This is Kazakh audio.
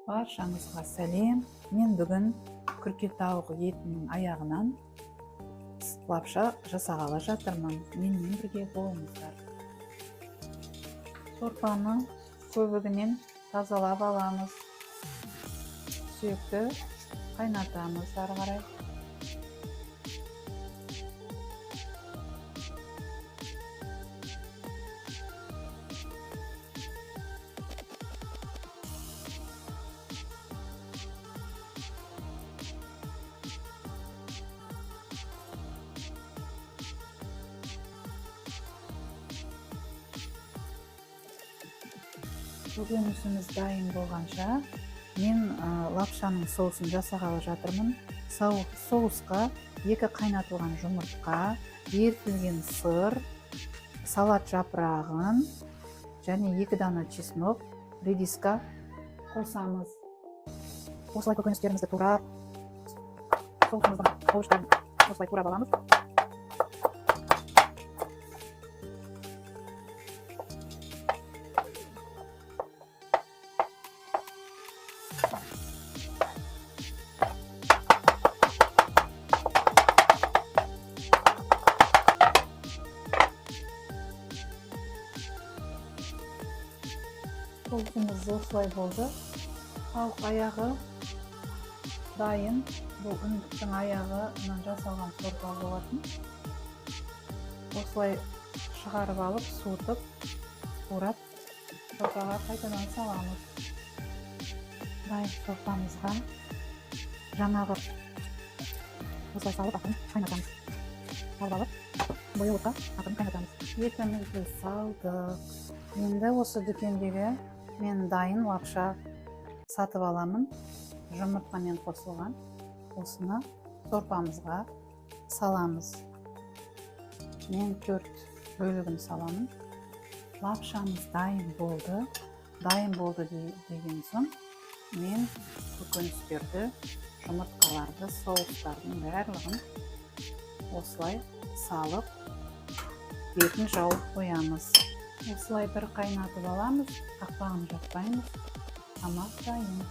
Баршаңызға сәлем! Мен бүгін күркетауық етінің аяғынан лапша жасағалы жатырмын. Менімен бірге болыңыздар. Сорпаны көбігінен тазалап аламыз. Сүйекті қайнатамыз ары қарай. Көкөнісіміз дайын болғанша мен лапшаның соусын жасағалы жатырмын. Соусқа 2 қайнатылған жұмыртқа, ерітілген сыр, салат жапырағын және 2 дана чеснок, редиска қосамыз. Осылай көкөністерімізді турап, соусымыздың овощтарын осылай турап аламыз. Соусымыз осылай болды. Тауық аяғы дайын. Бұл үндіктің аяғынан жасалған сорпа болатын. Осылай шығарып алып, суытып, турап, сорпаға қайтадан саламыз. Дайын сорпамызға жаңағы осылай салып ақырын қайнатамыз. Салып алып, бояу отқа ақырын қайнатамыз. Етімізді салдық. Енді осы дүкендегі мен дайын лапша сатып аламын. Жұмыртқамен қосылған. Осыны сорпамызға саламыз. Мен 4 бөлігін саламын. Лапшамыз дайын болды. Дайын болды деген соң мен көкөністерді, жұмыртқаларды, соустардың барлығын осылай салып, бетін жауып қоямыз. Осылай бір қайнатып аламыз, қақпағын жаппаймыз. Тамақ дайын.